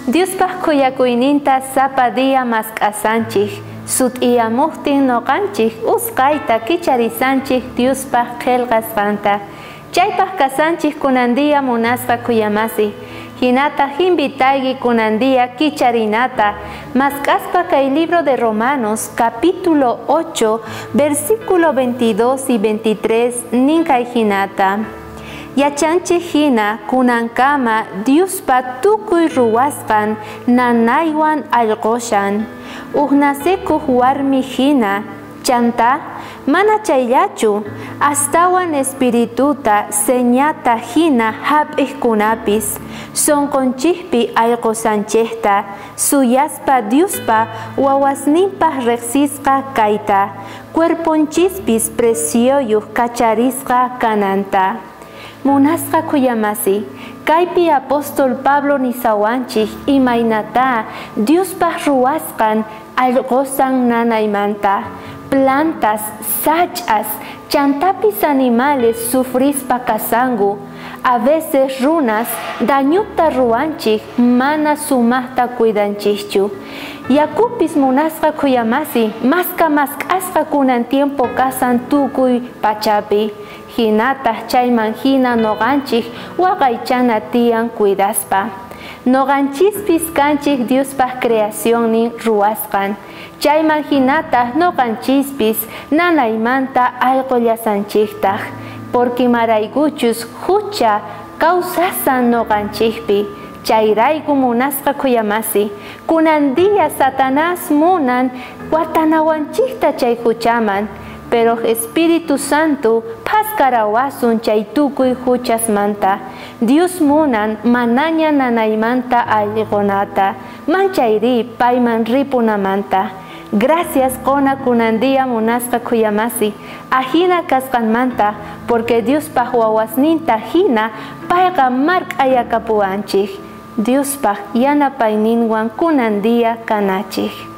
Diospaj khuyakuyninta sapa día mask'asanchik, sut'iyamuqtin noqanchik usqayta kicharisanchik Diospaj qillqasqanta. Chaypaj kasanchik kunan día munasqa khuyamasi. Hinata invitayki kunan día kicharinata mask'aspa kay libro de Romanos capítulo 8 versículo 22 y 23 nin kay hinata. Yachanchik hina kunankama Diospa tukuy ruwasqan nanaywan allqushan. Uj nasikuq warmi hina chanta mana chayllachu astawan espirituta señata hina hap'iqkunapis sunqunchikpi allqusanchikta suyaspa Diospa wawasninpaq riqsisqa kayta cuerponchispis precioyuq kacharisqa kananta. Munasqa khuyamasi, kaypi apóstol Pablo nisawanchik imaynata Diospaq ruwasqan allqusan nanaymanta, plantas, sach'as, chantapis animales sufrispa kasanku. A veces runas dañuta ruwanchik mana sumaqta cuidanchikchu. Yakupis munasqa khuyamasi, maska mask'asqa kunan tiempo kasan tukuy pachapi. Hinataq chayman hina noqanchik waqaychana tiyan cuidaspa. Noqanchispis kanchik Diospaq creacionnin ruwasqan. Chayman hinataq noqanchispis nanaymanta allqullasanchiktaq. Porque maraykuchus hucha kawsasan noqanchikpi. Chayrayku munasqa khuyamasi. Kunan día Satanás munan watanawanchikta chay huchaman. Pero Espíritu Santo phaskarawasun chay tukuy huchasmanta. Dios munan manaña nanaymanta allqunata. Manchayri payman ripunamanta. Gracias qona kunan día munasqa khuyamasi. Ajina kasqanmanta, porque Diospaq wawasninta hina payqa mark'ayakapuwanchik. Diospaq yanapayninwan kunan día kanachik.